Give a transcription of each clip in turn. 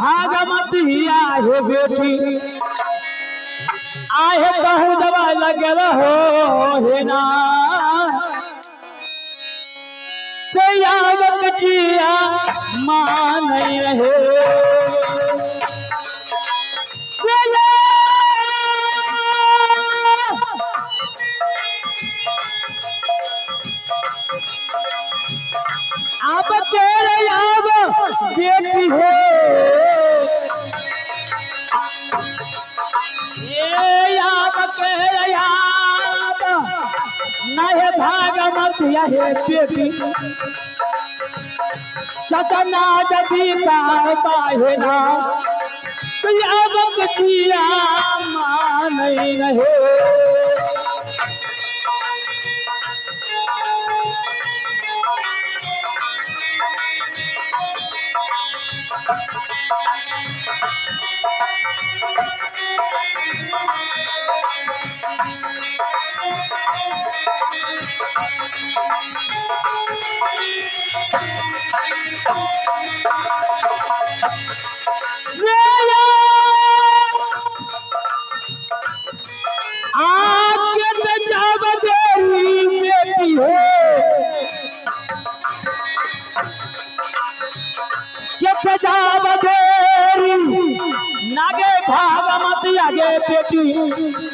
भागमतिया हे बेटी आहे कहूँ दवा लगल हो हे ना से आवक जिया मान रहे से अब तेरे आब बेटी हो ये आब के आब नहीं भागमती हे बेटी चाचा ना जदी का बाहे ना तो आवक जिया मान रहे। बेटी हो के जाब देरी नागे भागमती आगे बेटी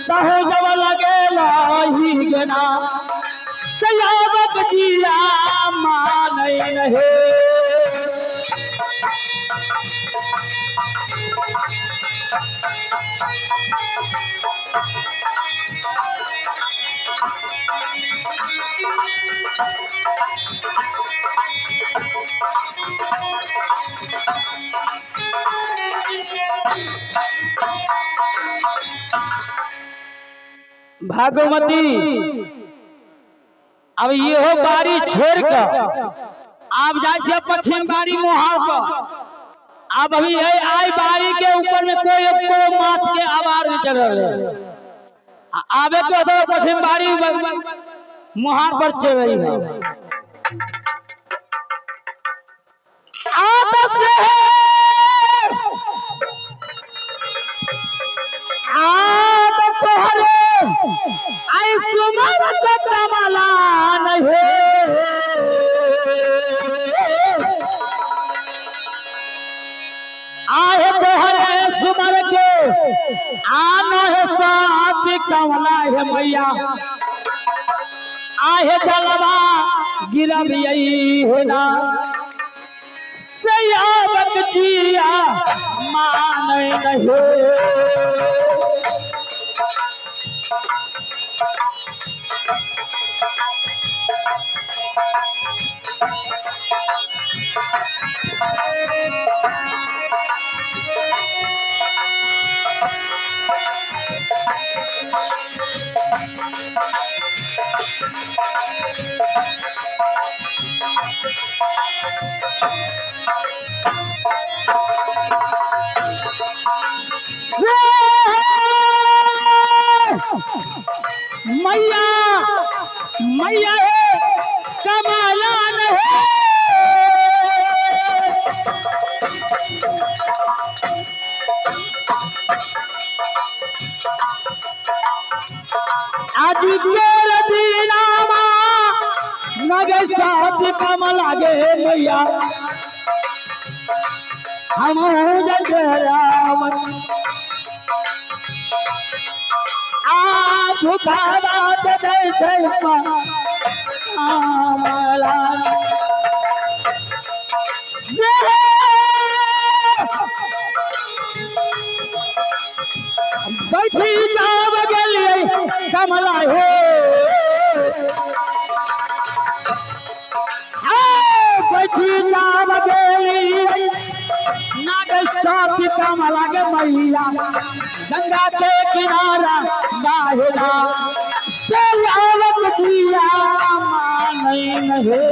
कहो जब लगे लाही गना सयावक जिया मान नहीं। भागमती अब ये बारी छोड़ कर आप जाए पश्चिम बारी मोहार पर। अब अभी आई बारी के ऊपर में कोई एको माछ के आवार नहीं चढ़ रहे। आबे के तो पश्चिम बारी मोहार पर चढ़ रही है। आदत से आदत हरे आई सुमर के कमला नहीं आहे तोहरे सुमर के आना है साथ कमला है मैया आहे जलवा गिरब यही है ना सयावत जिया मान नहीं। मैया मैया है कमला है आज मेरे दीनामा नगे साथ कमला गे मैया हम जय राम जय जय कमला बैठी जाब गेलियै कमला हो बैठी जाब गेलियै नाग साथ कमला गे मैया गंगा के किनारा बाहिरा से आवक जिया मानै नहीं।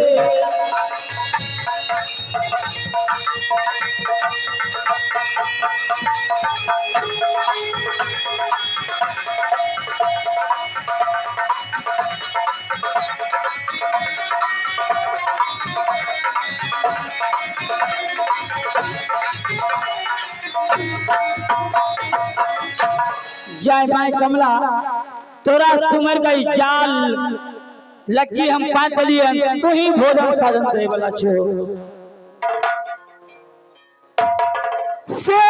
जय माई कमला तोरा सुमर गई जाल लक्की हम पा दिलियन, तू ही भोजन साधन दे वाला छो। से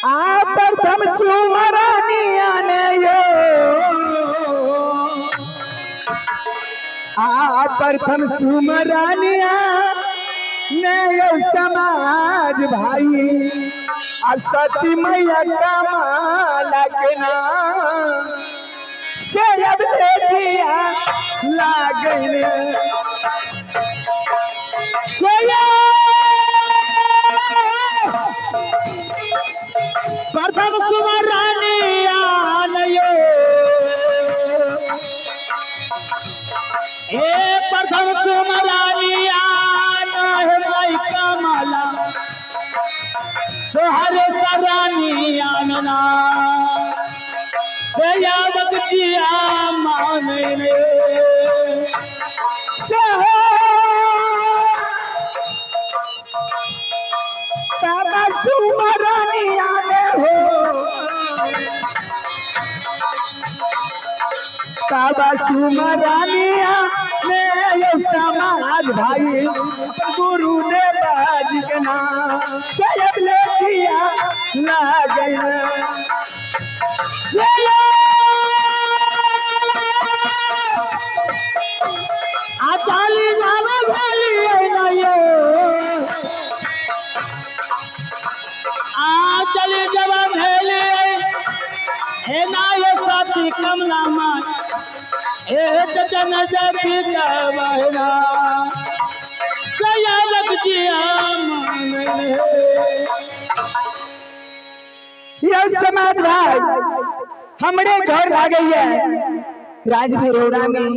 आ प्रथम सुमरानिया ने यो, आ प्रथम सुमरानिया ने यो समाज भाई, आ सती मैया कमला के नाम से अब ले जिया लागल। प्रथम सुमरानिया यो, ए प्रथम सुमरानिया हे माई कमला तोहर सरानिया ना दया बगजिया मान रे। से बाबा सुमरानिया ने हो, बाबा सुमरानिया ने यो समाज भाई, गुरु देव जी के नाम से अब ले जिया लागल। आ चाली जावे भली ना यो, आ चली जब भेली हे ना ये साथी कमला मान, ए चचन जती बहना कया बगजिया मान रे। यह समाज भाई हमरे घर लागे है राज भैरोड़ा में,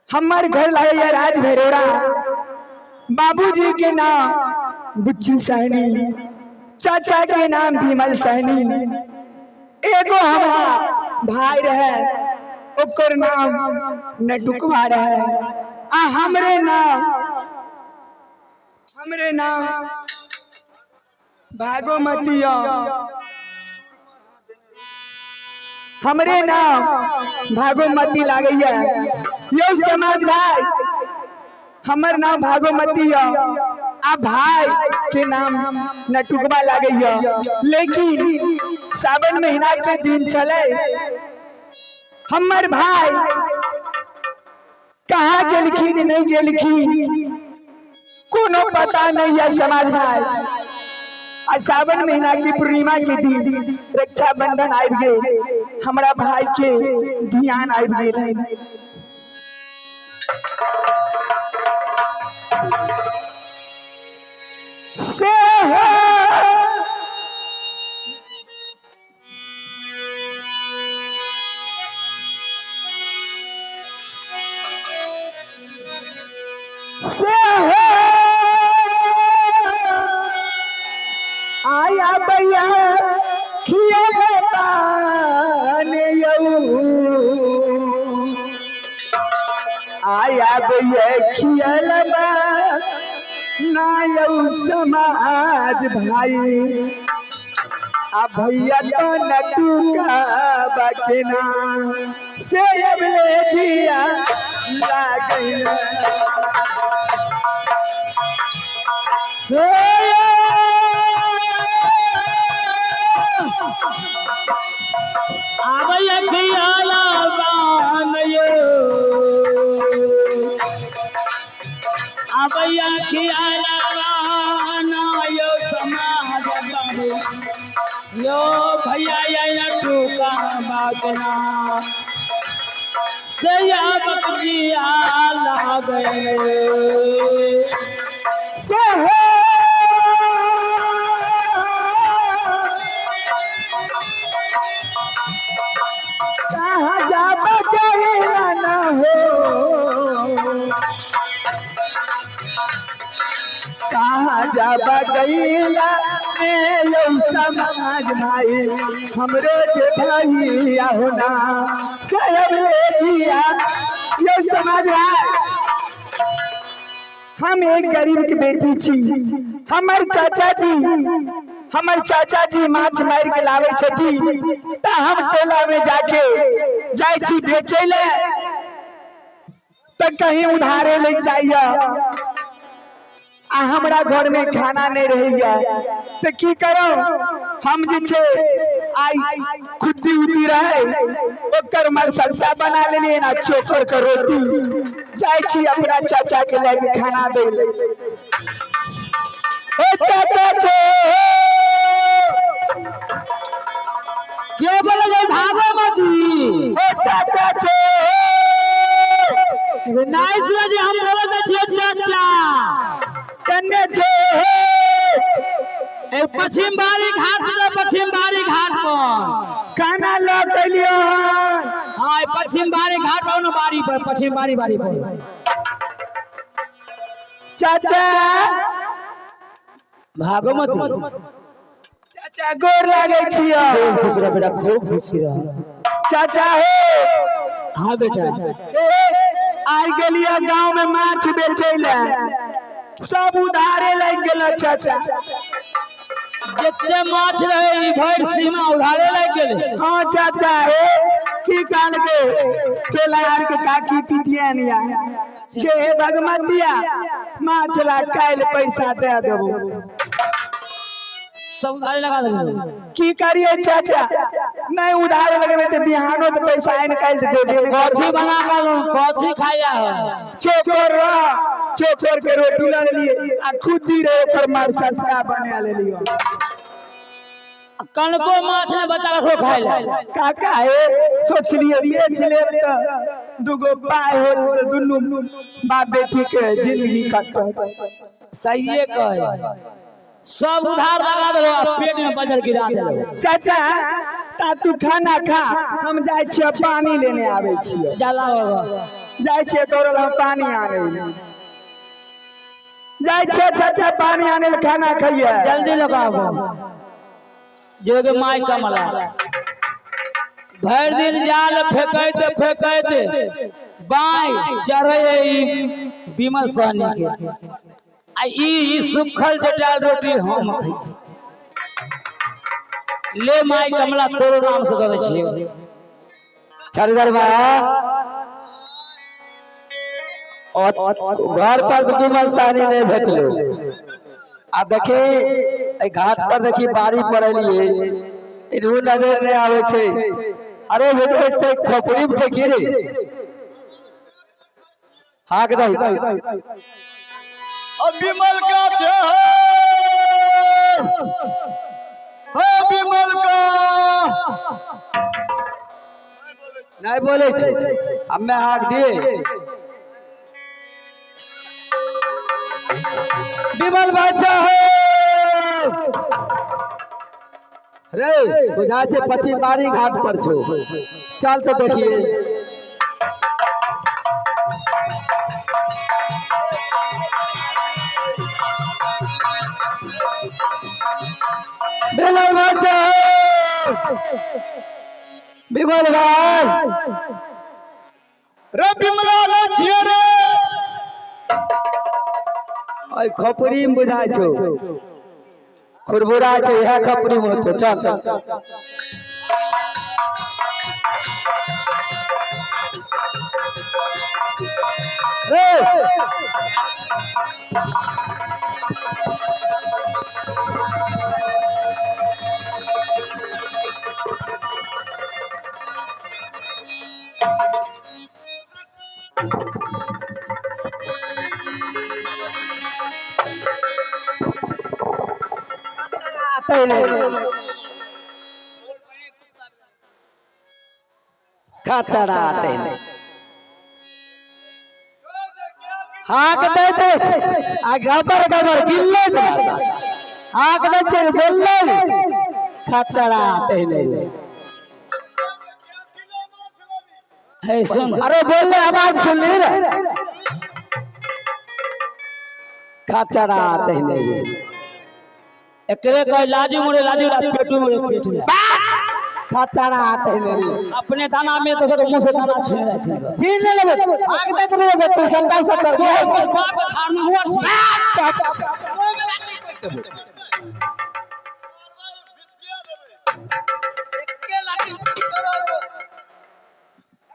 हमार घर लागे है राज भैरोड़ा। बाबूजी के नाम बुच्ची सहनी, चाचा के नाम भीमल सहनी, एगो हमारा भाई रहे ओकर नाम नटुकवा रहे, आ हमरे नाम भागोमती, हमरे नाम भागोमती लागे है। यो समाज भाई हमर नाम भागोमती है, आ भाई के नाम नटुकवा लागे है। लेकिन सावन महीना के दिन चले, हमर भाई कहाँ गेलखिन नहीं गेलखिन कोनो पता नहीं है समाज भाई। आ सावन महीना की पूर्णिमा के दिन रक्षाबंधन आबि गेल, हमरा भाई के ध्यान आबि गेल। से हो से हो आया भैया खियल पान यऊ, आया भैया खियल ना यऊ समाज भाई, आ भैया तो नटुका बकना से अब ले जिया लागल। आबै खियाला बान यो, आबै खियाला बान यो समाज बाबू यो भैया या टूका बागना दया बकजिया लागल। से हो कहाँ जाब गइला ना हो, कहाँ जाब गइला ने यौ समाज भाई, हमरो जे भैया हो ना से अब ले जिया। यौ समाज भाई हम एक गरीब के बेटी छी। हमर चाचा जी, हमर चाचा जी माछ मार के लावे छथि त हम टोला में जाके जाय छी बेचे ले, त कहीं उधारे ले जाइया आ हमरा घर में खाना नहीं रहैया त की करो हम जे छे आई खुद्दी उद्दी रहे ओकर मरसट्टा बना लेलिए ना चोकर के रोटी जाय छी अपना चाचा के लगे खाना दे ले। ओ चाचा छे के बोले जे भागो मत ई। ओ चाचा छे नहीं सुने जे हम बोले त छियै चाचा। कन्ने छे ए पश्चिम बारी घाट पर, पश्चिम बारी घाट पर खाना लऽ के लियो। हाँ, पश्चिम बारी घाट पर न बारी पर, पश्चिम बारी बारी पर। चाचा भागो मत। चाचा गोर लागे छियो। खूब खुश रह बेटा, खूब खुशी रह। चाचा हे। हाँ बेटा। ए, आई गेलियो गांव में माछ बेचे ले, सब उधारे लग गेल चाचा। जितने माछ रहे ई भरि सीमा उधारे लग गेले। हाँ चाचा हे की काल के केला आर के काकी पितियन या के हे भगमतिया माछ ला काल पैसा दे देबो। सब उधारे लगा देले। की करिए चाचा, नहीं उधार लगेबे ते बिहानो ते पैसा आनि काल दे देबे। कथी बना के लो, कथी खाया है? चोकर रह, चोकर के रोटी ला लेलिए आ खुदी रहे ओकर मार सटका बना लेलियो। कनको माछ ने बच्चा के खाय ले। काका हे सोचलिए बेच लेब त दुगो पाय होत त दुनू बाप बेटी के जिंदगी कटत। सहिए कहे, सब उधार लगा देलो आ पेट में बजर गिरा देलो। चाचा ता तू खाना खा, हम जाय छियै पानी लेने आबै छियै। जाला बाबा जाय छियै तोरा लग पानी आने ले। जाय छियै चाचा पानी आने ले, खाना खाइए जल्दी लगाबो। जे के माय कमला भरि दिन जाल फेंकैत फेंकैत बाई चढ़े ई विमल सहनी के आ ई सुखल टटाल रोटी हम खाइ ले। माय कमला तोरो नाम से दे छियै। छरदर बा घर पर तो विमल सहनी नहीं भेटलो आ देखी एहि घाट पर देखी बारी पर एलिए इन्हू नजर नहीं आवे छै। अरे भेटै छै खोपड़ी में छै की रे? हाक दही। अब विमल का छे हे विमल का नहीं बोले छै, हम्मे हाक दिए। विमल बादशाह हो रे, बुझा छै पछिमारी घाट पर छो, चल तो देखिए। विमल बादशाह, विमल भाई रे विमला ने छिए रे। ओइ खोपड़ी में बुझाय छौ खुरबुरा छै, इएह खोपड़ी में होतो। चल चल रे आते नहीं खतरा आते नहीं हाक दे दे आ गबर गबर गिल्ले दे हाक दे छे बोलले खतरा आते नहीं। हे सुन, अरे बोलले आवाज सुन ली रे, खतरा आते नहीं रे। एकरे कहे लाजू मोरे लाजू ला पेटू मोरे पेट ला। खचरा आते मेरी अपने दाना में दोसर के मुंह से दाना छीन जाइ छै। छीन ले लेबै, आग दैत रहियै तू 70 70। तोहर कुछ बाप के थारना हुआ छी।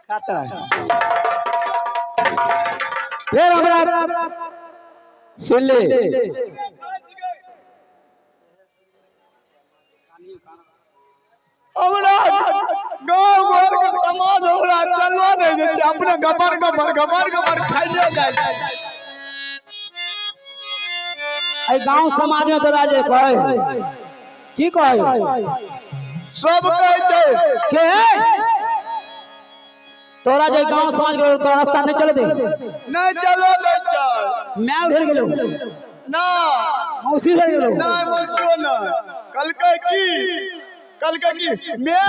खचरा। फेर हमरा सुन ले, हमरा गाँव घर के समाज हमरा चलवा नहि दै छै, अपने गबर गबर गबर गबर खाइले जाइ छै। एहि गांव समाज में तोरा जे कहै की कहै? सब कहै छै के तोरा जे गांव समाज के तोरा रास्ता नहीं चले दे? नहि चलो दै छै। मैं उधर गेलो ना, मौसी उधर गेलो। नहि मौसियो नहि। कहलकै की, कहलकै की मैं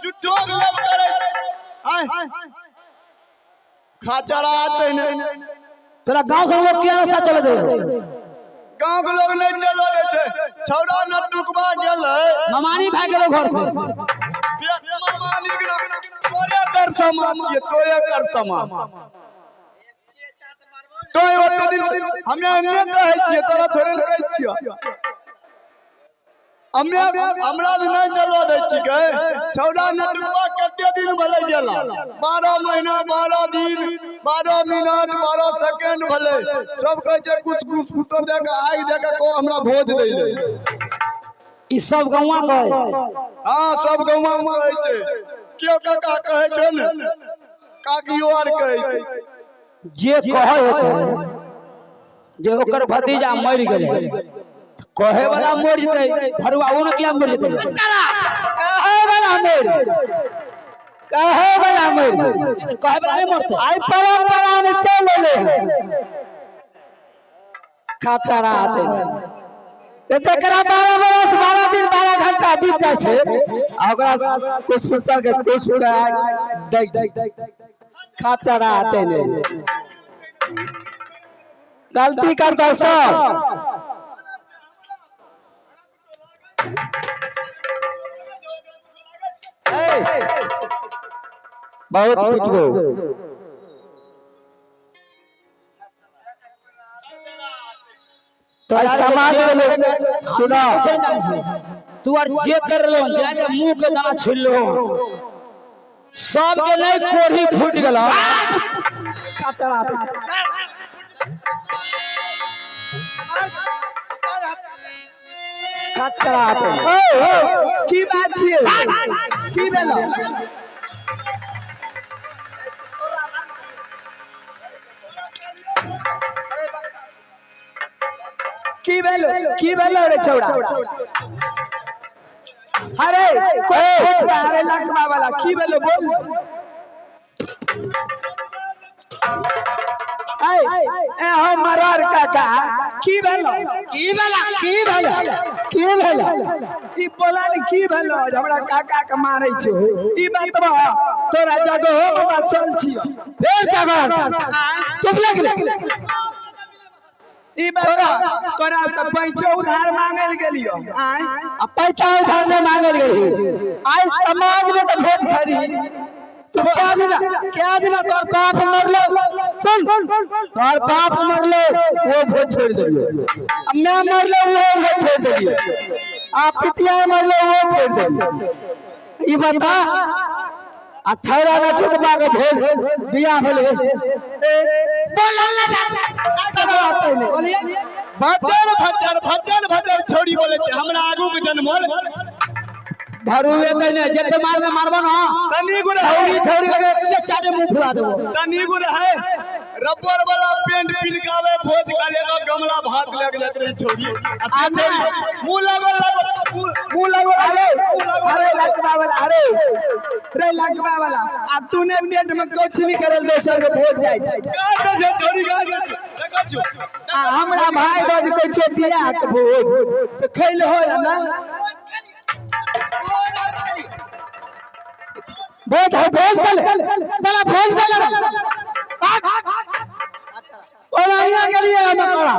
झूठो के लब करै छै। आय खाचरा आते ने। तोरा गांव से लोग किया रास्ता चले दे? गांव के लोग नहीं चलो दै छै। छौड़ा न टुकबा गेलै, ममानी भाग गेलो घर से। ममानी के तोरे कर समा छियै, तोरे कर समा। तोय ओते दिन हमे एन्ने कहै छियै, तोरा थोड़े ने कहै छियै। हमे हमरा तऽ नहि चलऽ दै छिकै। छौड़ा नटुआ कते दिन भेलै गेला? 12 महीना 12 दिन 12 मिनट 12 सेकेंड भेलै। सब कहै छै कुछ कुछ पुतर दए कऽ आगि दए कऽ को हमरा भोज दै ले। ई सब गौवा कहै? हाँ, सब गौवा कहै छै। केओ काका कहै छै ने, काकियो आर कहै छै। जे कहै होतै जे ओकर भतीजा मरि गेलै, कहे वाला मर जेतै, भरुआ ओ ने किया मर जेतै? कहे वाला मरि, कहे वाला मरि। कहे वाला नहीं मरतै। आई परंपरा में चल ले खतरा आते जकरा 12 बरस 12 दिन 12 घंटा बीत जाइ छै आ ओकरा कुछ पुतर के कुछ दै छै। खतरा आते नहीं, गलती करता सब। बहुत पिटबो। तो समाज के लोग सुनो, तू आर जे कर लो जेना मुंह के दाना छिल लो, सबके नहीं कोढ़ी फूट गेल। खतरा खतरा। की बात छियै? की भेलो? की भेलो? की भेलो रे छौड़ा? अरे कोई अरे लकवा वाला की भेलो बोल? ए ए हो मरर काका की भेलो? की भेला? की भेला? की भेला? ई बोला ने की भेलो जे हमरा काका के मारै छौ? ई बतबा तोरा जगहो में बसल छियो। फेर जगह चुप लग गेलै। ई बतबा तोरा से पैसो उधार मांगल गेलियो? आय आ पैसा उधार नहीं मांगल गेली। आई समाज में तो भोज खरी तू क्या दिना, क्या दिना तोर बाप मरलो, सुन तोर बाप मरलो वो भोज छोड़ देलियो, अब मैं मरलो वो भोज छोड़ देलियो, आ पितिया मरलो वो छोड़ देलियो। ई बता आ छौड़ा न ठुकबा के भोज बियाह भेलै। बोलिए। भजर भजर भजर भजर छौड़ी बोलै छै हमरा आगू के जनमल भरुए तने जते मारने मारबो न तनी गो रहै, छौड़ी छौड़ी लगे चारे मुंह फुला देबो। तनी गो रहै रबड़ वाला पेंट पिन के आवे भोज का लेगा गमला भात लग जात रही छौड़ी। आ से छौड़ी मुंह लागल लागल मुंह लागल अरे मुंह लागल। अरे लकवा वाला, अरे रे लकवा वाला, आ तू ने नेट में कुछ नहीं करल दोसर के भोज जाइ छी। का दै छै छौड़ी, का दै छै देखै छौ? आ हमरा भाई बज कहै छै बियाह के भोज से खैल हो ना। भोज है, भोज दले दला भोज दले और आइया के लिए हम करा।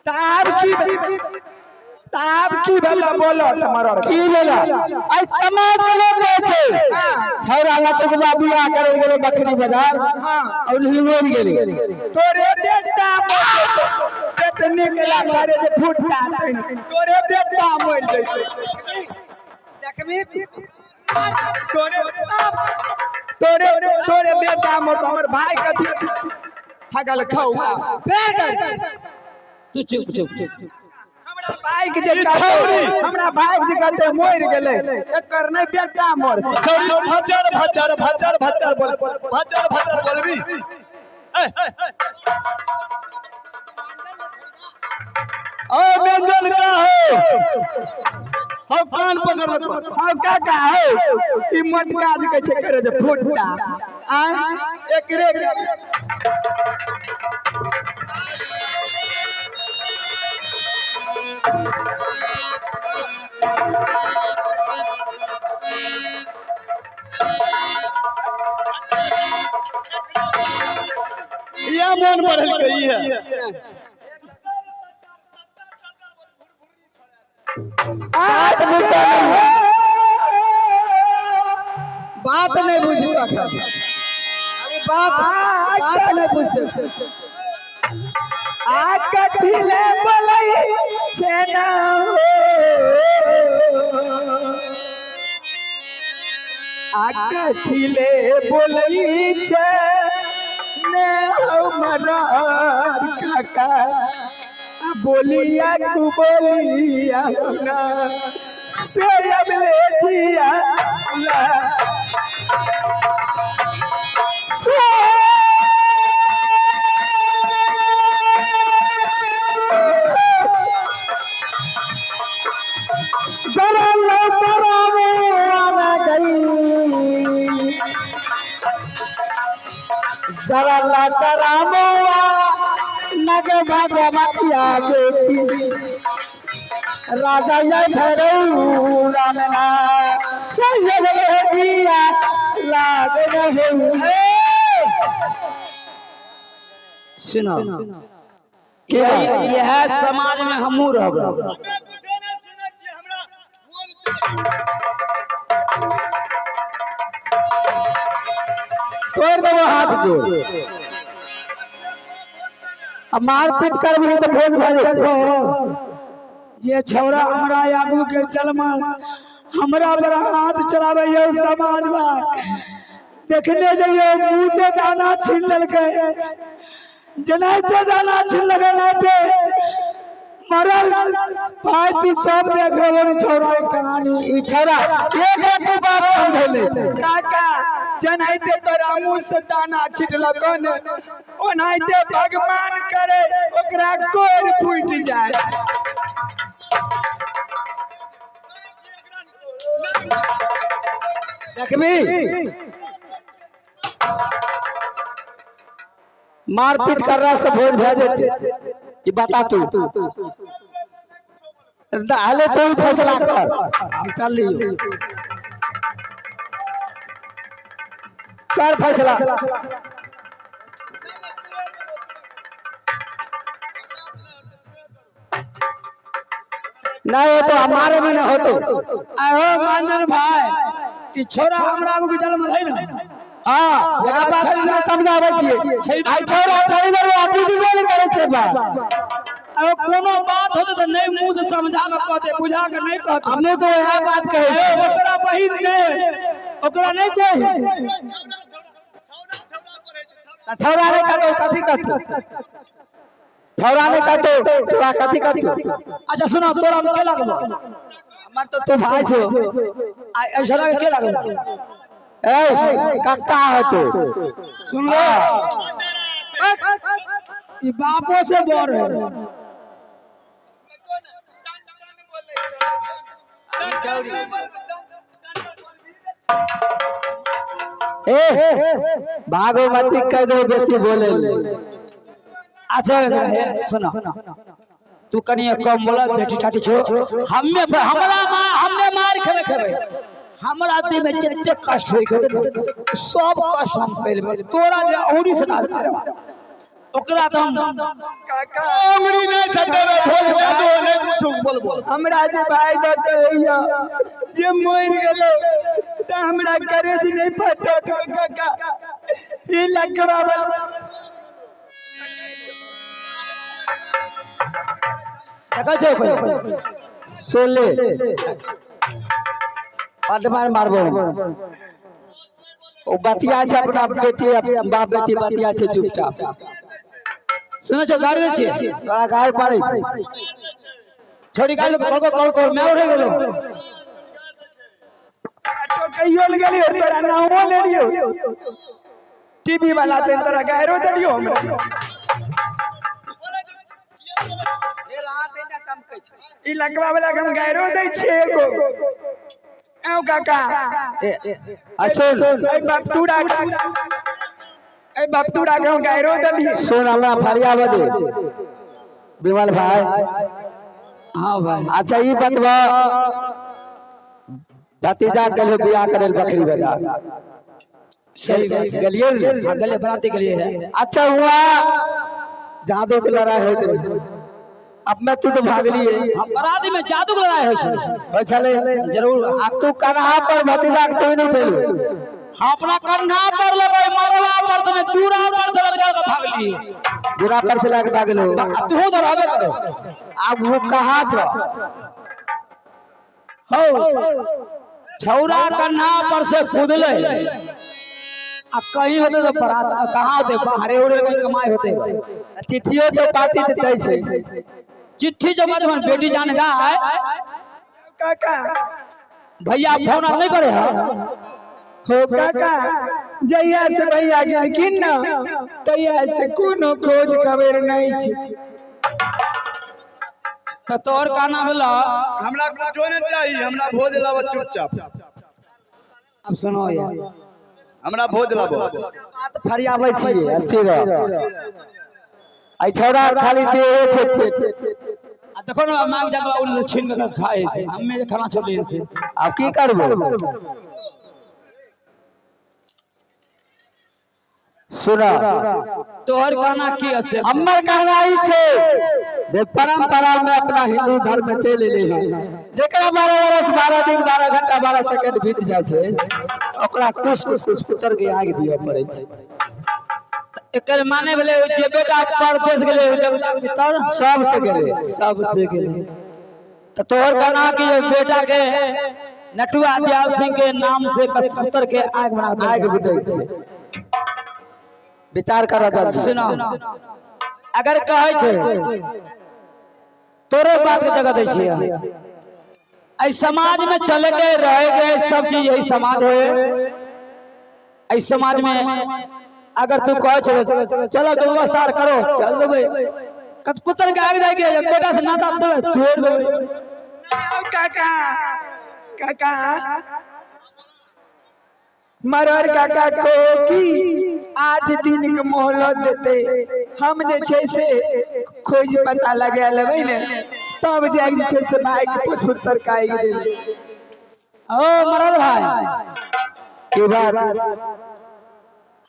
त आब की आब की भेला बोलो त मरड़ की भेला? आइ समाज के लोग कहै छै छौड़ा लटकबा बियाह करे गेलै बकरी बाजार और मरि गेलै। तोरे बेटा मर जेतौ, पेट निकला करे जे फुट्टा तैन तोरे बेटा मर जैतौ। देखबी तोरे तोरे तोरे बेटा मर, हमर भाई कथी हगल खौआ फेर कर। तू चुप चुप चुप। हमरा भाई के जे कहते, हमरा भाई के जे कहते मर गेलै, एकर नहीं बेटा मर। छौड़ी भचर भचर भचर भचर बोल, भचर भचर बोलबी। ए ओ व्यंजन का है? हो कान पकड़ लो। हौ काका हौ, ई मोटका जे कहै छै करे जे फुट्टा आय एकरे। ये मन बढ़ल के ई है। बात बुझता नहीं, बात नहीं बुझता, अरे बात बात नहीं बुझते। आ कथी ले बोलै छै ना हो, आ कथी ले बोलै छै ने हमर काका, आ बोलिया कु बोलिया ना से अब ले जिया ला से। जरा लौटरामो आना गई, जरा लौटरामो नग भगवतिया बेटी राजा जय भैरव रामना सैयद दिया लाग रहे। सुनो, यह समाज में हमहू रहब। तोड़ देबो हाथ को, अब मारपीट करबही तो भोज भऽ जेतौ। जे छौड़ा हमरा आगू के चलमा हमरा बड़ा हाथ चलाबै यौ, समाज में देखने जइयो मुंह से दाना छीन लेलकै, जेनाहिते दाना छीन लेलकै नाहिते मरल। भाई तू सब देख रहलो ने छौड़ा के कहानी। ई छौड़ा एक रत्ती बात समझेले छै। काका जेनाहिते तोरा मुँह से दाना छिटलको ने, ओनाहिते भगवान करे ओकरा कोर फूटि जाए। देखबी मारपीट करला से भोज भऽ जेतै ई बता तू। हले तू ही फैसला कर, हम चल लियो, कर फैसला। नहीं हो तो हमारे में न हो तो। आहो मांजन भाई, ई छोरा हमरा आगू के जन्म है ना। हाँ, एकरा बात हमरा समझाबै छियै। आइ छौड़ा छौड़ी बरुआ बुझबे नहि करै छै बात। अगर कोनो बात होते तो नहीं मुंह से समझा के कहते, बुझा के नहीं कहते। हमहूँ तो वएह बात कहै ए, छियै। ओकरा बहिन नहीं, ओकरा नहीं कोई। तऽ छौड़ा नहि कहतौ कथी कहतौ? छौड़ा नहि कहतौ तोरा कथी कहतौ? अच्छा सुनो, तोरा हम के लगबो? हमर तो तू भाई छौ। आ ऐसा के के लगबो? ए कक्का है तू। सुन लो, ई बापो से बड़ है। ए भागो मत कह दो बेसी बोले। अच्छा हे सुनो, तू कनिए कम बोला, बेटी टाटी छो। हम्मे हमरा मार, हमने मार खेबे खेबे, हमरा देह में जते कष्ट होई के सब कष्ट हम सह लेबै। तोरा जे औरी से ना मारे ओकरा तो हम काका अंगुरी नहीं छटेबे, भोज दे दो नहीं कुछ बोल। बोलबो। हमरा जे भाई द कहैया जे मरि गेलो त हमरा करेज नहीं फटत हो काका। ई लकवा वाला देखै छै पहिले। सुन ले, पटमार मारबो। ओ बतिया छै अपना बेटी, बाप बेटी बतिया छै चुपचाप। सुनै छौ, गाड़ी दै छियै। तोरा गाय पाड़ै छै। छोड़ी गाड़ी कल कल कल मैं उड़े गेलो। तो कहियो ले गेलियो, तोरा नामो ले लियो, टीवी वाला तेन तोरा गायरो देलियो हमरा। ई लकवा वाला के हम गायरो दै छियै एगो। औ काका। आ सुन, ए बापटूरा, ए बापटूरा के हम गायरो देलियै। सुन, हमरा फरिया बदे विमल भाई। हाँ भाई। अच्छा ई बतबा, भतीजा गेलो बियाह करे बकरी बाजार। सही बात है। गेलियै ने? हाँ गेलियै, बराती गेलियै रहे। अच्छा हुआ जादू के लड़ाई होइत रहे, अब मैं तू तो भागलिए। हाँ, बराती में जादू के लड़ाई होइ छै। होइ छलै। जरूर। आ तू कन्हा पर भतीजा के तू नहीं उठेलू। हम अपना कंधा पर लगे मरवा पर से नहीं, दूरा पर से लगा के भागलिए। दूरा पर से लगा के भागलो। आ तू तो रहबे करो। अब वो कहाँ छो? हो छौरा कन्हा पर से कूदले आ कहीं होते तो बरात कहाँ होते, बाहरे उड़े कहीं कमाई होते। चिट्ठियो जो पाती दै छै। चिट्ठी जमा जमा बेटी जान गा है। काका भैया फोन आर नहीं करे है। हो काका, जहिया से भैया गेलखिन न तहिया से कोनो खोज खबर नहीं छै। तो तोहर का नाम भेलो? हमरा कुछो नहीं चाहिए, हमरा भोज लाबो चुपचाप। अब सुनो यार, हमरा भोज लाबो। बात फरियाबै छियै, स्थिर रह। आई छौड़ा खाली देहे छै पेट। आ देखो ना मांग जाके उन से छीन के खाए से, हम्मे जे खाना छोड़ से। आब की करबो? सुन, तोहर कहना की असे? हमर कहना ई छै जे परंपरा में अपना हिंदू धर्म में चलि एलै हन, जेकरा 12 बरस 12 दिन 12 घंटा 12 सेकंड बीत जाइ छै ओकरा कुश कुश पुत्र के आगि दिअ पड़ै छै। एकर माने भेलै जे बेटा परदेश गेलै देवता पितर सबसे गेलै। सबसे गेलै। तो तोहर कहना कि जे बेटा के नटुआ दयाल सिंह के नाम से पुत्र के आग बना दे। आगि बुझै छै। विचार कर जल्दी। सुनो, अगर कहै छै तोरे बात के जगह दै छियै। एहि समाज में चले के रहे के सब चीज यही समाज है। एहि समाज में अगर तू कहे चलो चलो व्यवस्था करो चल देबै, पुत्र के आग दे के बेटा से नाता तोड़ देबै। काका काका मरर काका को की 8 दिन के मोहलत देते, हम जे छै से खोज पता लगा लेबै ने तब जाके जे छै से भाई के पुत्र के आगि देबै। ओ मरर भाई, की बात?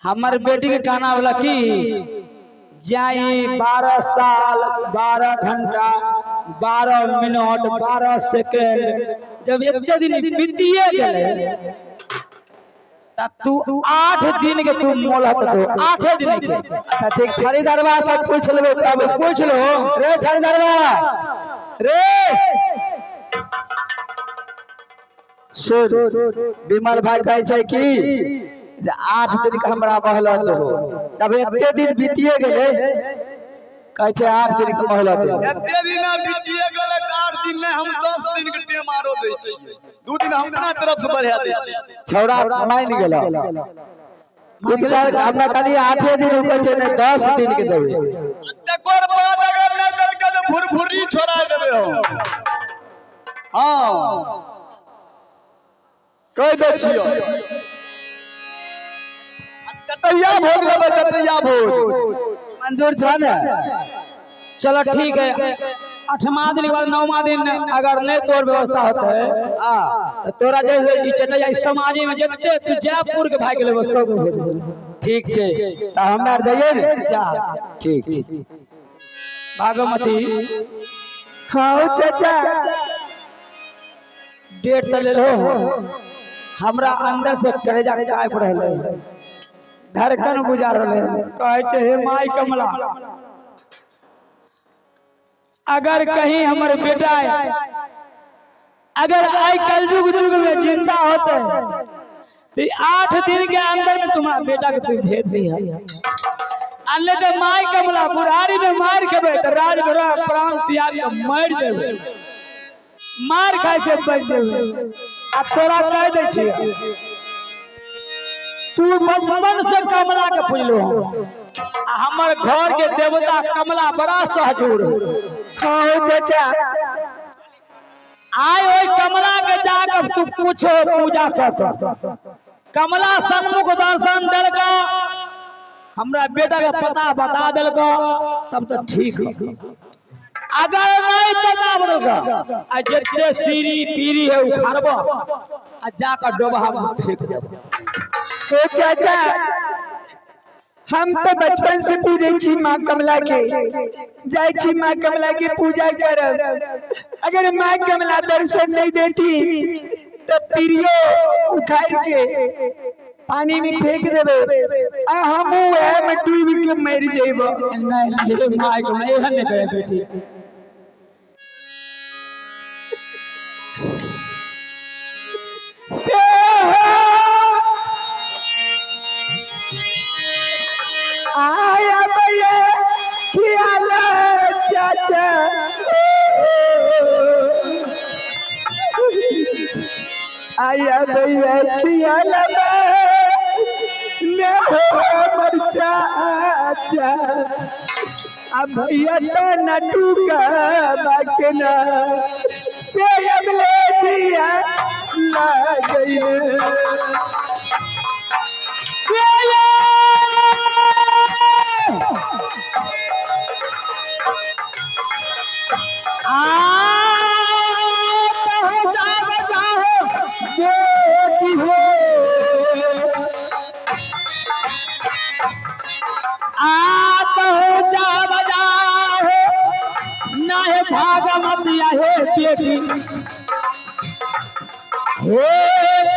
हमर बेटी के कहना वाला की जाई 12 साल 12 घंटा 12 मिनट 12 सेकेंड जब एते दिन बीतिए गेलै त तू 8 दिन के तू मोहलत दो, 8 दिन के। अच्छा ठीक, छड़ीदरवा से पूछ लेबै तब। पूछ लो। रे छड़ीदरवा रे, सुन, विमल भाई कहै छै कि जे 8 दिन के हमरा मोहलत दहो। जब एते दिन बीतिए गेलै कहै छै 8 दिन के मोहलत दहो। एते दिन बीतिए गेलै तऽ 8 दिन नहि, हम 10 दिन के टाइम आरो दै छियै, 2 दिन हम अपना तरफ से बढ़ा दै छियै। छौड़ा मानि गेल। हमरा कहलियै 8 दिन रुकै छै, नहि 10 दिन के देबै। तकर बाद अगर नहि देलकै तऽ भुरभुरी छोड़ा देबै हम। हाँ कहि दै छियौ। चटैया भोज लेबै, चटैया भोज मंजूर छौ ने? चलो ठीक है, 8वां दिन के बाद 9वां दिन अगर नहीं तोर व्यवस्था होते है तो तोरा जैसे ई चटैया इस समाज में जते तू जयपुर के भाग लेबो सब के भोज देबै। ठीक छै, तऽ हमरा आर जइयै ने? जा। ठीक छै। भागमती। हाँ चाचा। डेट तो ले लो, हमरा अंदर से कलेजा कांप रहले है, धड़कन गुजार रहले है। कहै छै हे माई कमला, अगर कहीं हमर बेटा अगर आई कलयुग युग में जिंदा होते तो 8 दिन के अंदर में तुम्हारा बेटा के तू भेज दी है। अन्य तो माई कमला बुढ़ारी में मार खेबे तो राज भरा प्राण त्याग के मर जेबे, मार खाए से बच जेबे। आ तोरा कह दै छियै तू बचपन से कमला के पूजलो आ हमर घर के देवता कमला बड़ा सहजूर। हाँ चाचा। आय ओई कमला के जाकर तू पूछो पूजा कर कमला सन्मुख दर्शन देलका, हमरा बेटा के पता बता देलका तब तो ठीक है। अगर नहीं पता बदलका आ जितने सीरी पीरी है उखाड़ब आ जाकर डोबा में फेंक देब। ओ चाचा, हम तो बचपन से पूजे छी माँ कमला के, जाय छी माँ कमला के पूजा करब। अगर माँ कमला दर्शन नहीं देती तो पीरियो उखाड़ के पानी में फेंक देबे आ हम वह में डूब के मर जेबो। नहीं नहीं माय कमला एहन नहीं करे बेटी। से आया भैया खियाल चाचा, आया भैया खियाल हमर चाचा, अब भैया तो नटू का बाकना से अब ले जिया लागइले। बेटी हो आता हो जा बजा हो ना भागमतिया हे बेटी, हे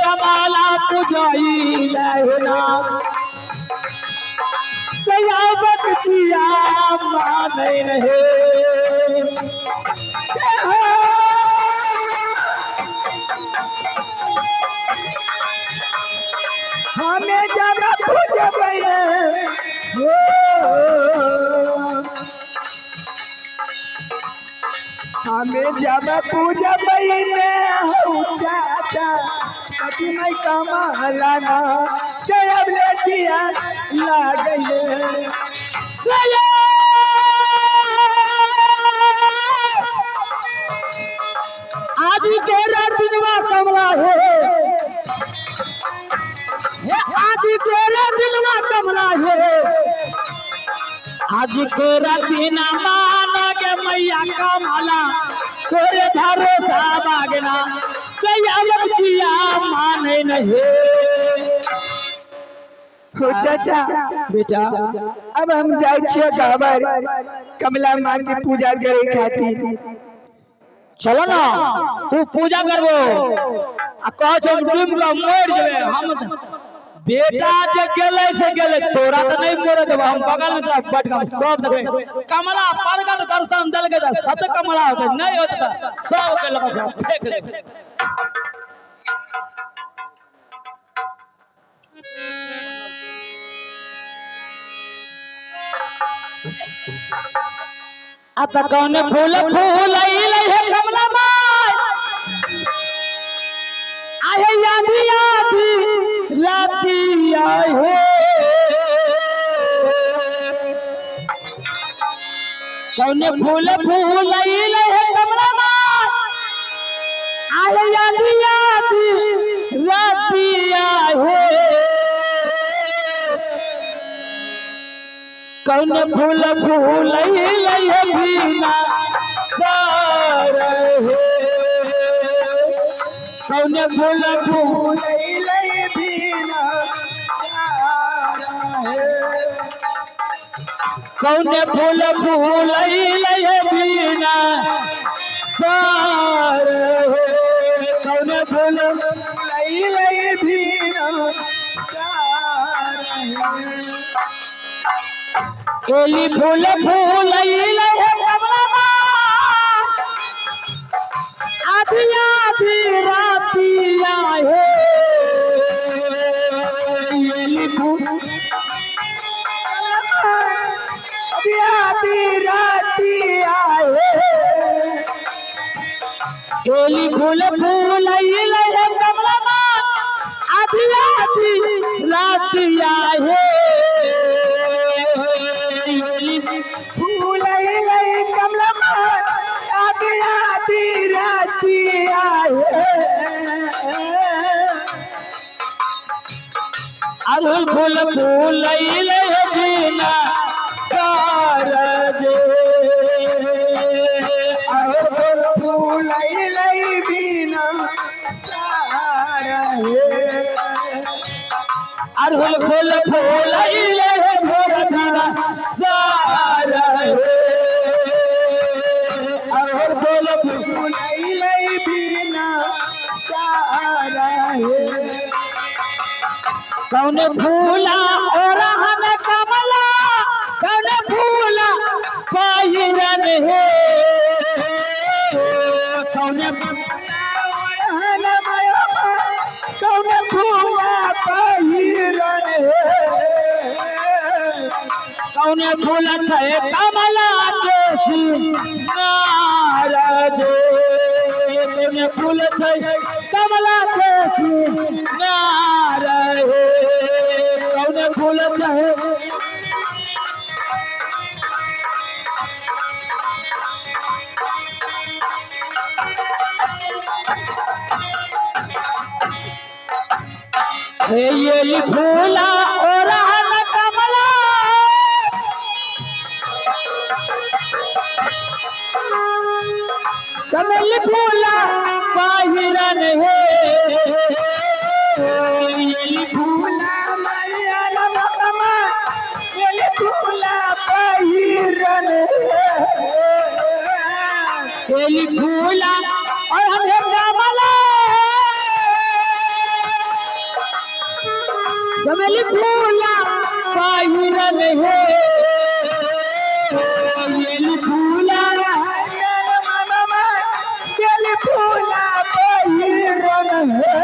कमला पुजाई लहना सयाबत जिया माने रहे। हमें जब पूजे पहले हमें जब पूजा बहने हो चाचा, सती माई कमला ना से अब ले जिया लागइले। आज के दिनवा कमला हे, आज के दिनवा कमला हे, आज के दिना माना के मैया कमला तोरे भरोसा बागना सयाबत जिया माने नहीं। हो चाचा बेटा अब हम जाय छियै गहबर कमला माँ के पूजा करे खातिर। चलो ना तू पूजा करबो आ कह छौ डूब के मर जेबे हम। बेटा जे गेलै से गेलै, तोरा तो नहीं मरे देबो, हम बगल में तोरा बैठ के हम सब देखबै। कमला प्रगट दर्शन देलकै त सत कमला होतै, नहीं होतै त सब के लग के फेंक देबै। आ त कौन फूल फूल अइलै हे कमला माय, आहे आधी आधी राती आहे, कौन फूल फूल अइलै हे कमला माय, आहे आधी आधी राती आहे, कौन फूल फूल अइलै हे बिना सार हे, कौन फूल फूल अइलै बिना सारा हे, कौन फूल फूल अइलै हे बिना सार हे। कौन फूल लई भीना सार एली फूल फूल अइले हे कमला आधी आधी रातिया हे। एली फूल आधी आधी रातिया हे। एली फूल फूल अइले हे कमला आधी आधी रातिया हे। एली फूल लई कमला आधी आधी रातिया हे। अरहुल फूल फूल अइले हे बिना सार जे। अरहुल फूल लई बिना सार हे। अरहुल फूल फूल अइले हे भोर बिना सार हे। अरहुल फूल फूल फूल लई बिना सार हे। कौन फूला और हन कमला कौन फूला पाहिरन हे। कौन कौन फूला पहिरन हे। कौन फूल छे कमला के सिंगार जे। कौन फूल छे कमला के सिंगार हे। कौन फूल छे हे ये फूला और हन कमला चमेली फूला बाहिरन हे। ये फूला मरियन ममा ये फूला पहिरन हे। ये फूला और हम हे कमला चमेली फूला बाहिरन हे। ये फूला हरियन ममा ये फूला पहिरन हे।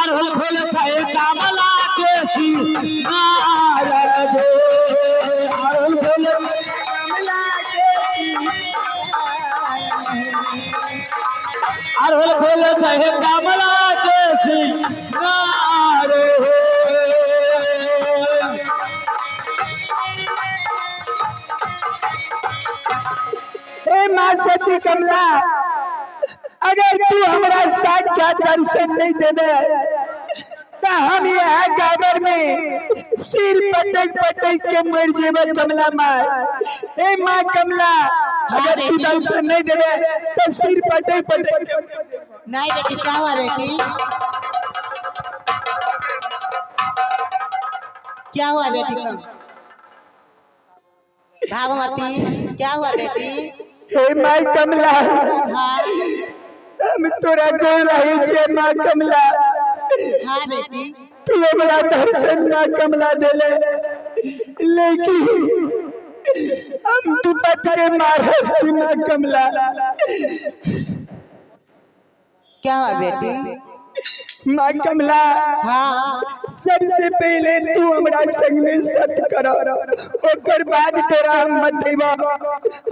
अरहुल फूल छे कमला के सिंगार जे। अरहुल फूल कमला के अरहुल फूल छे कमला के सिंगार हे। हे माँ सती कमला, अगर तू हमरा साक्षात दर्शन नहीं देबे तो हम यहाँ काबर में सिर पटक पटक के मर जेबे कमला माँ। हे माँ कमला, अगर तू दर्शन नहीं देबे तो सिर पटक पटक के मर जेबे। नहीं बेटी, क्या हुआ बेटी? क्या हुआ बेटी? कम भागमती, क्या हुआ बेटी? हे माँ कमला, हाँ हम तोरा गोर रहे छे माँ कमला। हाँ बेटी, तू हमरा दर्शन माँ कमला देले, लेकिन हम विपत के मारे छी माँ कमला। क्या हुआ बेटी? माँ कमला, हाँ सबसे पहले तू हमरा संग में सत कर, ओकर बाद तोरा हम बतेबा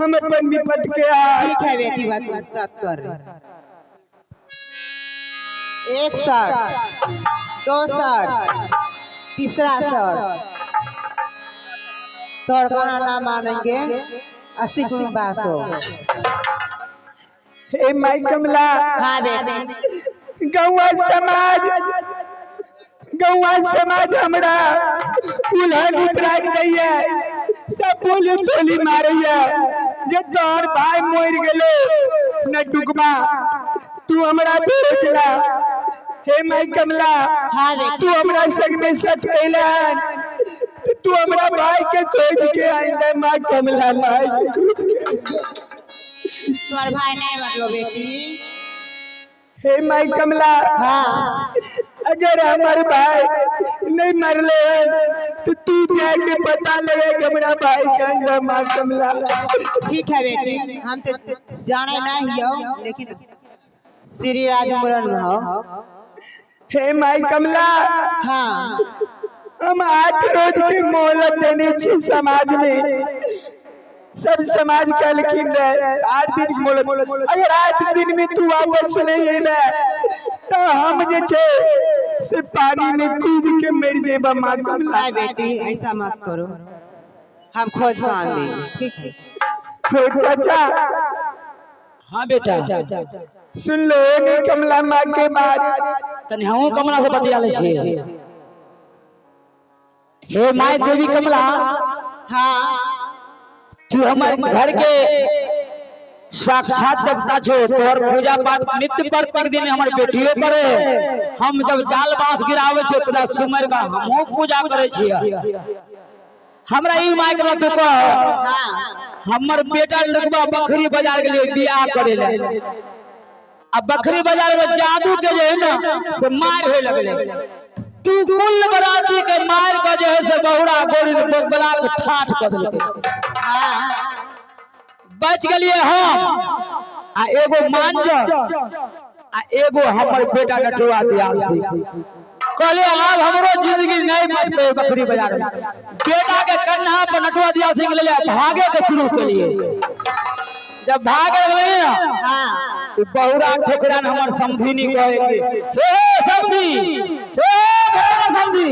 हम अपन विपत के आ। ठीक है बेटी, बात साथ कर। एक सर, दो सर, तीसरा सर, तोर कहना ना मानेंगे 80 गुण बासो। हे माई कमला, हाँ बेटी, गौआ समाज, गौआ समाज हमरा उल्हन उपराग दैया, सब बोली टोली मारैया जे तोहर भाई मर गेलो न टुकबा, तू हमरा भेजला। हे माई कमला, हाँ बेटी, तू हमरा संग में सत कैलन, तू हमरा भाई के खोज के आइंदा माँ कमला, माई के खोज के आइंदा। तुम्हार भाई नहीं मरलो बेटी। हे माई कमला, हाँ अगर हमार भाई नहीं मरले हैं तो तू जाके पता लगे कि हमारा भाई कहीं ना। माँ कमला ठीक है बेटी, हम तो जाने नहीं हो, लेकिन श्री राज मुरन में हो। हे माई कमला, हाँ हम 8 रोज के मोहलत देने छी समाज में, सब समाज कहलखिन रहे 8 दिन के मोहलत, अगर 8 दिन में तू वापस नहीं अयले तो हम जे छे से पानी में कूद के मर जेबा। माँ कमला नहीं बेटी, ऐसा मत करो, हम खोज के आन देंगे, ठीक है? हो चाचा। हाँ बेटा सुन लो नहीं कमला माँ के बात। तनी हमहूँ कमला से बतिया लै छियै। हे my देवी कमला, हाँ तू हमारे घर के साक्षात देवता छो, तोहर पूजा पाठ नित्य प्रत्येक दिन हमर बेटियो करे। हम जब जाल बांस गिरावे छियै तोरा सुमर का हमहूँ पूजा करे छियै। हमरा ई my के तू कह, हाँ हमर बेटा लुकबा बकरी बाजार के लिए बियाह करे ले, आ बकरी बाजार में जादू के जे है ना से मार होए लगले, तू कुल बराती के मार के जे है से बहुरा गोरी बगला के ठाठ कर देलकै। हाँ बच गेलिए हम आ एगो मांजर आ एगो हमर बेटा नटुआ दयाल सिंह। कहले आब हमरो जिंदगी नहीं बचते बकरी बाजार में। बेटा के कन्हा पर नटुआ दयाल सिंह ले ले भागे के शुरू केलिए। जब भागे लगले ना हाँ उ बहुरा ठेकुरान हमर समधिनी कहे के, हे समधी, हे भैया समधी,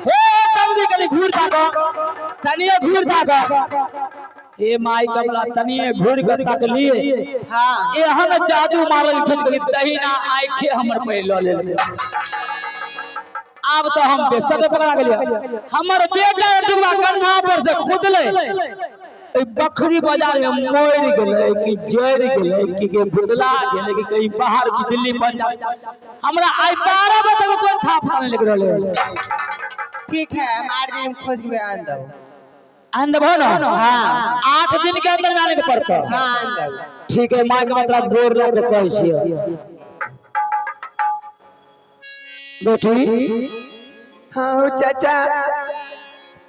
हे समधी, कनी घूर ताको, तनिए घूर ताको। हे माई कमला, तनिए घूर के तकलिए, हाँ एहन जादू मारल खींच गेली दहिना आंखे हमर पहिले लऽ लेलकै। आब तो हम बेसक पकड़ा गेलिए। हमर बेटा डुबा कन्हा पर से खुदले बकरी बाजार में मर गेलै कि जरि गेलै कि के भुतला गेलै कि कहीं बाहर कि दिल्ली पंजाब, हमरा आइ 12 बजे तक कोई था पता नहीं लग रहलै। ठीक है, हम 8 दिन में खोज के आन दो। आन देबहो ना? हाँ। 8 दिन के अंदर में आने के पड़तौ। हाँ आन देबो। ठीक है, माँ के मतलब गोर लग के कहै छियै बेटी। हाँ हो चाचा।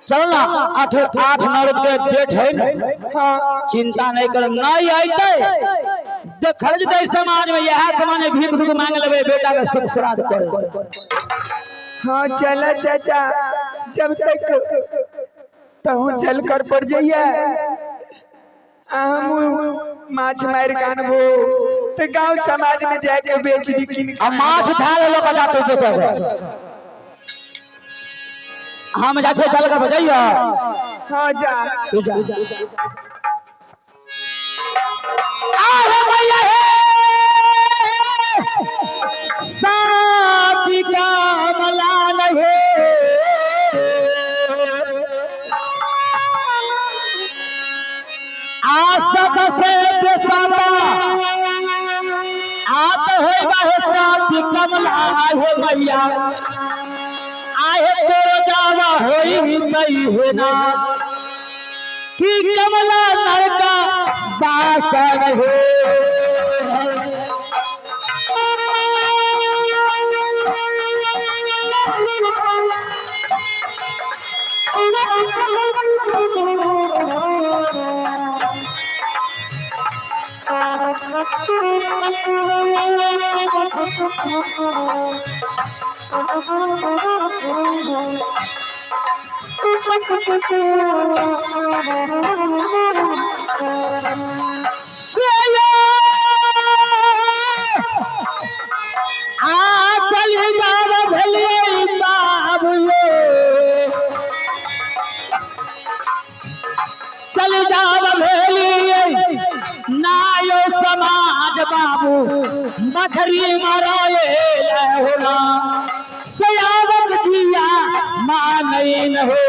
चल ना, 8 8 9 रोज के डेट है ना। हाँ चिंता नहीं कर, नहीं आते देखल जतै समाज में, यह समाज में भीख दुख मांग लेबै बेटा के सुख श्राद्ध करे। हाँ चला चाचा, जब तक तहु चल कर पड़ जाइए हम माछ मार के आनबो तो गांव समाज में जाके बेच भी किन। आ माछ धाल लोग जाते बेचब, हम जा चल कर बजाइए। हाँ जा तू जा। आहे भैया हे साथी कमला नहीं, आसत से बेसाता आत है बाहे साथी कमला। आहे भैया आहे तोरो जावा होई तई है ना कि कमला नरका बासन हो। आ चल जाब भेलिए बाबू, चल जाब भेलिए नायो समाज बाबू, मछरी माराए होना सयावक जिया मानैन हो।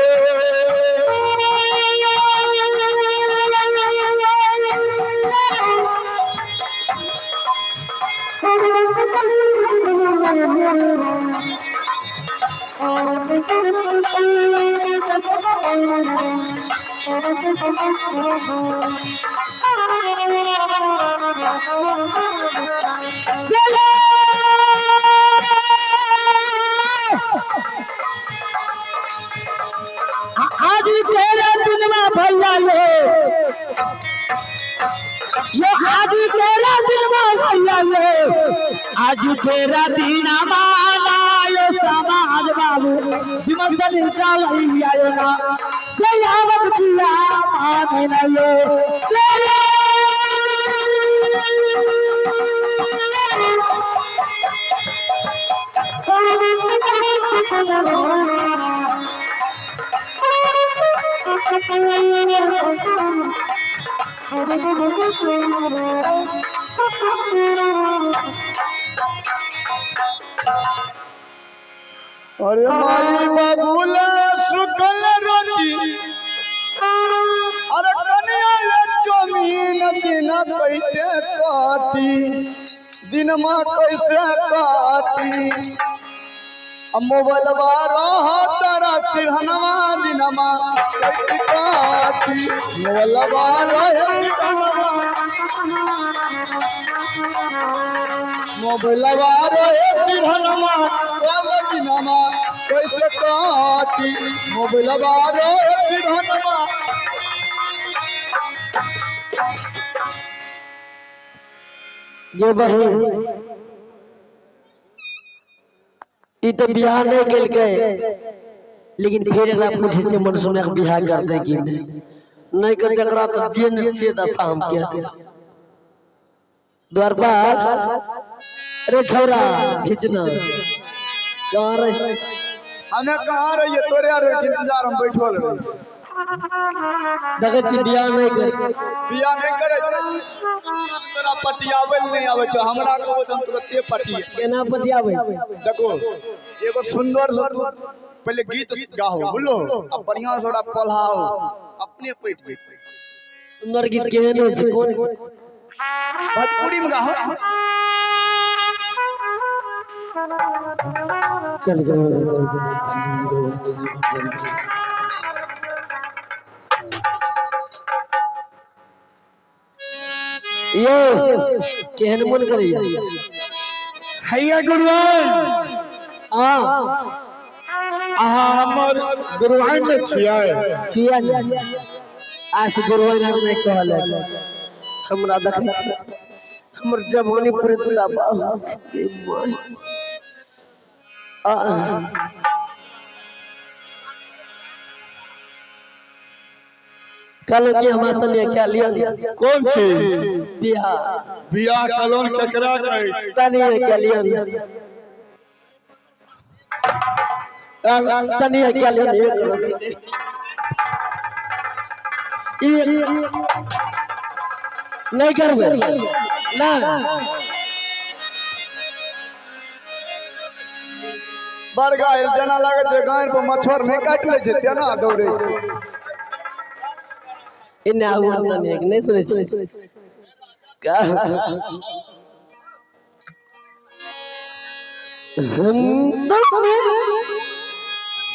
यो आज तेरा दिन भैया यो आज तेरा दिन माना यो समाज बाबू विमल सनी चलैया यो ना से आवत जिया माने ना यो से अरे माई बाबूला सुखल रोटी, अरे कनिया ले चौमीन दिन कैसे काटी, दिन में कैसे काटी। अब मोबाइलवा रहा तारा सिरहनवा दिनमा कैसे काटी, मोबाइलवा रहे सिरहनवा, मोबाइलवा रहे सिरहनवा कल दिनमा कैसे काटी, मोबाइलवा रहे सिरहनवा। ये बहन ई तो बियाह नहीं केलकै, लेकिन फिर एकरा पूछे छै मन सुने के बियाह करते कि नहीं, नहीं करते एकरा तो जेन से दशा हम कह दे। द्वारपाल अरे छौरा खींचना कहाँ रहे? हमें कहाँ रहिए तोरे आर के इंतजार हम बैठल रहिए। देखै छी बियाह नहीं करे, बियाह नहीं करे छै, तोरा पटियाबै लए नहीं आबै छै, हमरा कहबो तऽ हम तुरते पटिए। केना पटियाबै? देखो एगो सुंदर से तू पहले गीत गाहो बुझलो, आ बढ़िया से ओकरा पढ़ाओ अपने पटि जेतै। सुंदर गीत केहन होइ छै? कोन गीत? भोजपुरी में गाहो। चल यो केहन मन करैया? हैया गुरुआइन, हाँ अहाँ हमर गुरुआइन ने छियै? किया नहीं? आज गुरुआइन हम नहीं कहल, हमरा देखै छी हमर जवानी पूरे तबाह छै माय। आ कल कि हमरा तने क्या लिया? कोन चीज? बियाह। बियाह कलोन केकरा कहै छै? तनिए क्या लिया? तनिए क्या लिया? एक रोटी ई नहीं करबे ना। बड़का जेना लागै छै गाँड़ पर मच्छर नहि काटि लै छै तेना दौड़ै छै। इन्ने आउ तनिए नहीं सुनै छी का? हम तुम्हें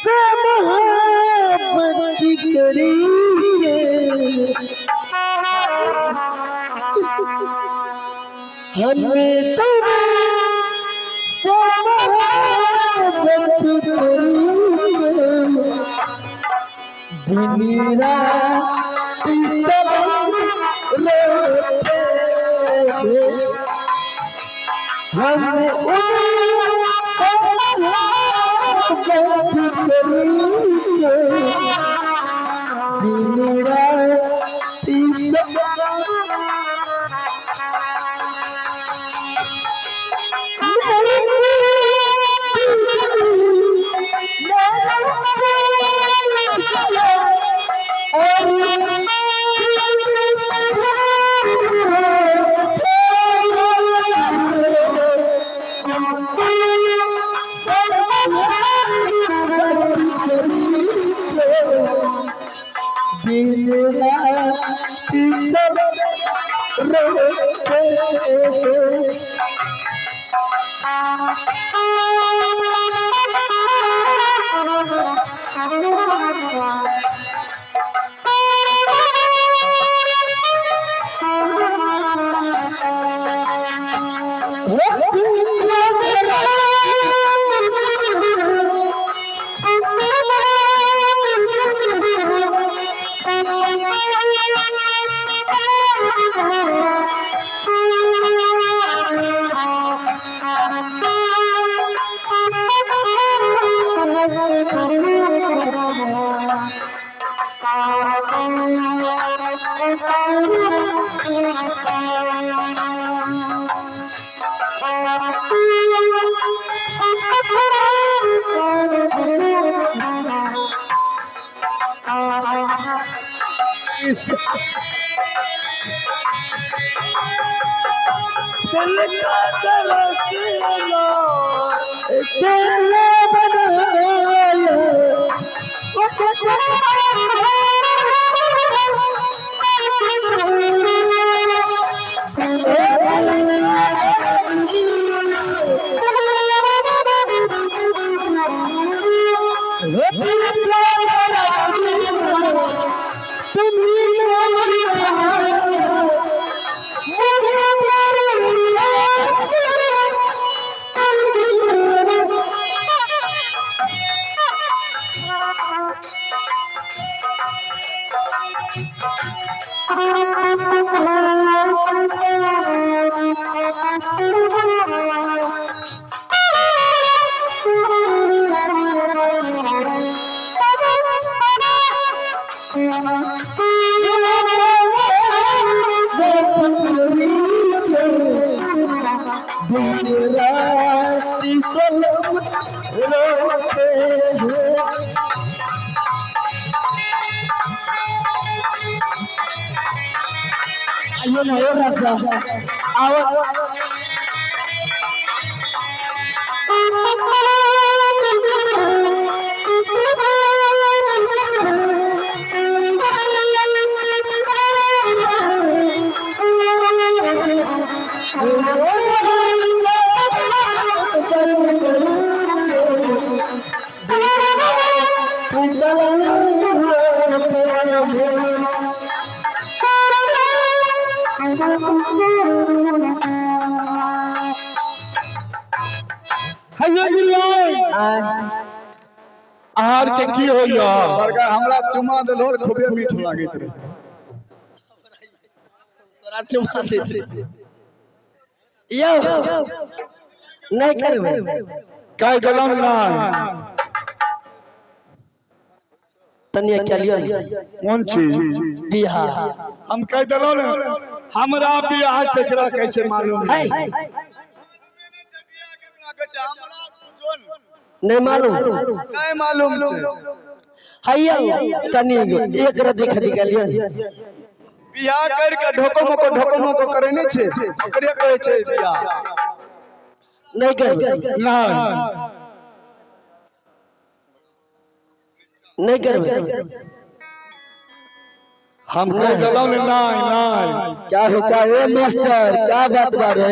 से मोहब्बत करेंगे, हम तुम्हें से मोहब्बत करेंगे, दिन रात सनम रोते हैं, हम उनसे मोहब्बत करेंगे, दिन रात सनम। दिन रात सब रोते हैं। दिल का धड़कना तेरे बनाया आइयो ना यो राजा आओ। हैया गुरुआइन आहार के की होइया? बड़का हमरा चुमा देलो और खूबे मीठ लागैत रहे। तोरा चुमा देते यौ नहीं करबै। कह गेलौं ना तनिया केलियो कोन चीज बिहार हम कह देलौं ने हमरा बियाह केकरा कहै छै मालूम है नहीं। नहीं मालूम नहीं मालूम छै। हैया तनी एक रति खरी गेलियो बियाह कर के ढोको मोको करे नै छै, ओकरे कहै छै बियाह। नहीं करबै नहीं नहीं करबै। हम कह देलौं ने नहीं नहीं। क्या हो क्या ए मास्टर क्या बात बात है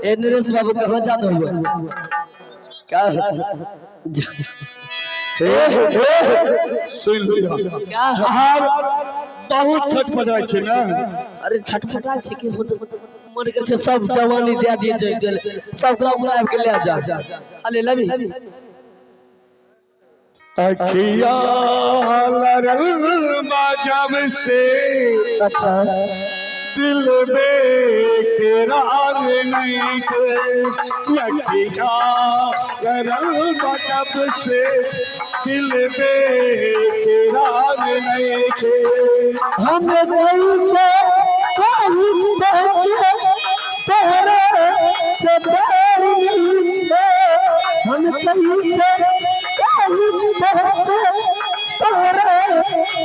ए नरेश बाबू कहाँ जाते हो क्या सुन लिअ क्या हो? आहार बहुत छटपटाइ छै ने। अरे छटपटा छै कि मतलब मन कर छै सब जवानी दे दिए छै चल सब गाँव में आबि के ले जा अले लबी। अखिया लड़ल बाजब से अच्छा दिल बेकरार नहीं के अखिया लड़ल बाजब से दिल बेकरार नहीं के हम कैसे कहीं के तोहरे से प्यार नहीं है। हम कैसे कहीं से तोहरे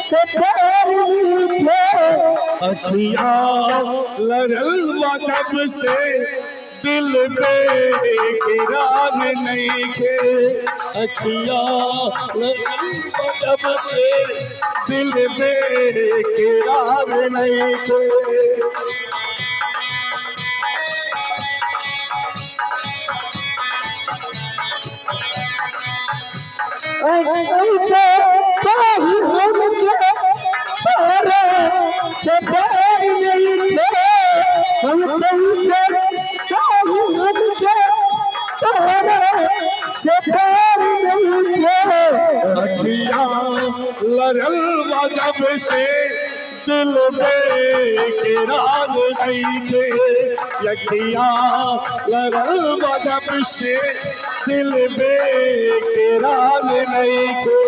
से प्यार नहीं है। अखिया लड़ल बाजब से दिल बेकरार नहीं के अखिया लड़ल बाजब से दिल बेकरार नहीं के। ऐसे कहीं हम के तोहरे से प्यार नहीं थे। हम कैसे कहीं हम के तोहरे से प्यार नहीं थे। अखिया लड़ल बाजब से दिल बेकरार नहीं के अखिया लड़ल बाजब से दिल बेकरार नहीं के।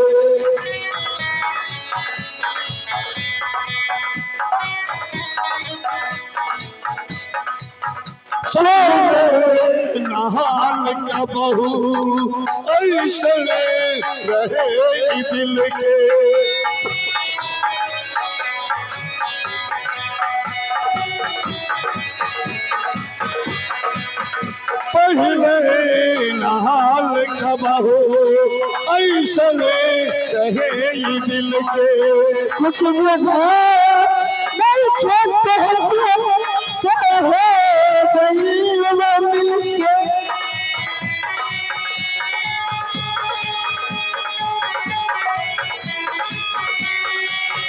नहाल का बहू ऐसे रहे दिल के। पहले नहाल कबहो ऐसने रहे ई दिल के। कुछ बुझा नहीं खेत से क्या हो गई मिल के।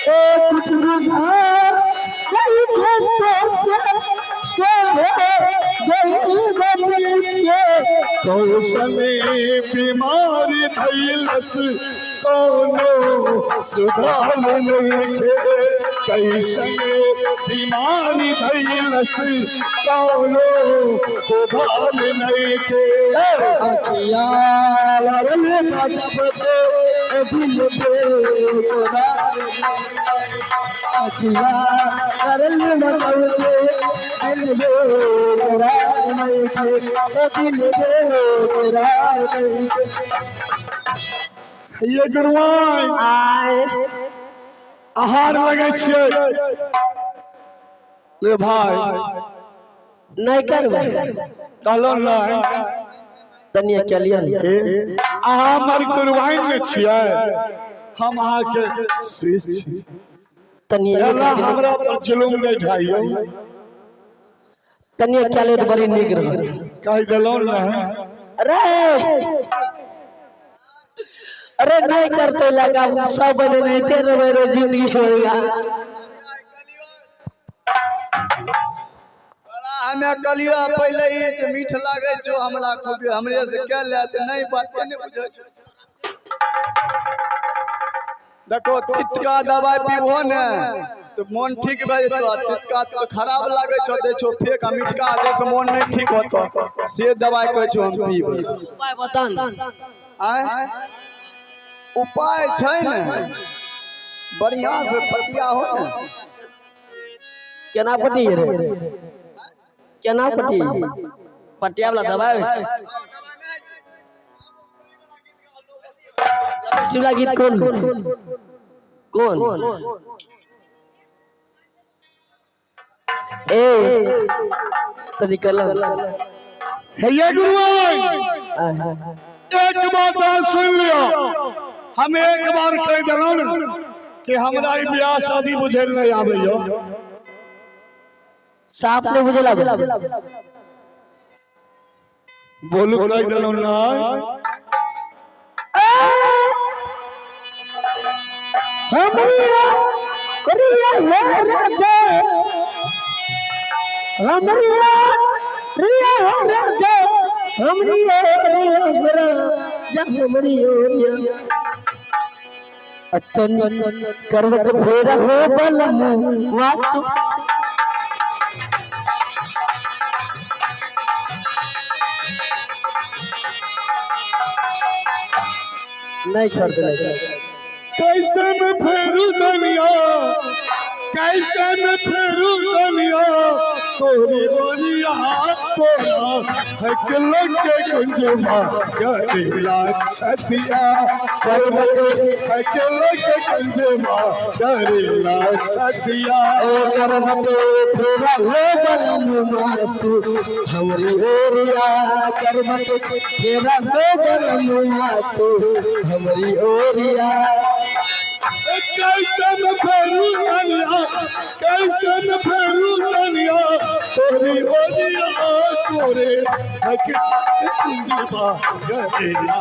ए कुछ बुझा नहीं खेत से क्या हो गई मिल के। कौशले बीमारी थैलस कोनो सुधार नइखे, कैसने बीमारी थैलस कोनो सुधार नइखे। अखिया लड़ल जब से दिल पे अखिया लड़ल जब से दिल पे करार नइखे, दिल पे करार नइखे। ये गुरुआई आहार लगे छियै ले भाई। नहीं करबै कहलो नहीं तनिए चलिए। अहाँ हमर गुरुआइन ने छियै, हम अहाँके शिष्य छी। तनिए एला हमरा पर जुलुम नहि ढाइयौ। तनिए चले तऽ बड़ी नीक रहत। कहि देलहुँ नहीं। अरे अरे नहीं करते लगा सब बने नहीं तेरे मेरे जिंदगी होगा। हमे कहलियो पहले ही जे मीठ लागे छौ हमरा खूबे, हमरे से के ले त नहीं बात नहीं बुझै छौ। देखो तितका दवाई पीबहो ने तो मन ठीक भए जेतो, तितका तो खराब लागे छौ दै छौ फेक, आ मिठका दे से मन नहीं ठीक होतो से दवाई कहै छौ हम पीबै। उपाय बता न। आय उपाय छै ने बढ़िया से पटिया हो ने। केना पटी रे, केना पटी? पटिया वाला दवाई होइ छै। लपेटुला गीत कोन होइ छै? कोन? ए तनी कलम। हे ये गुरुआई एक बात अहाँ सुन लियौ, हम एक बार कहि देलहुँ ने कि हमरा ई ब्याह शादी बुझै लए नहि आबैया। साफ नहीं बुझे लागे। बोलू कहि देलहुँ नहीं। हमरिया रिया हो राजा, हमरिया रिया हो राजा, हमरिया रिया हो राजा, हमरिया रिया। अतन करवट फेर हो बलम वात। नहीं छोड़ दे। कैसे में फेरू दुनिया, कैसे में फेरू दुनिया तोरी बोलिया तोरा हक लगे कुंजवा करेला छतिया, हक लगे कुंजवा करेला छतिया। करवट फेर हो बलम वात हमरी ओरिया, करवट फेर हो बलम वात हमरी ओरिया। कैसे में फेरू दुनिया, कैसे में फेरू दुनिया तोरी ओरिया तोरे हक कुंजवा करेला।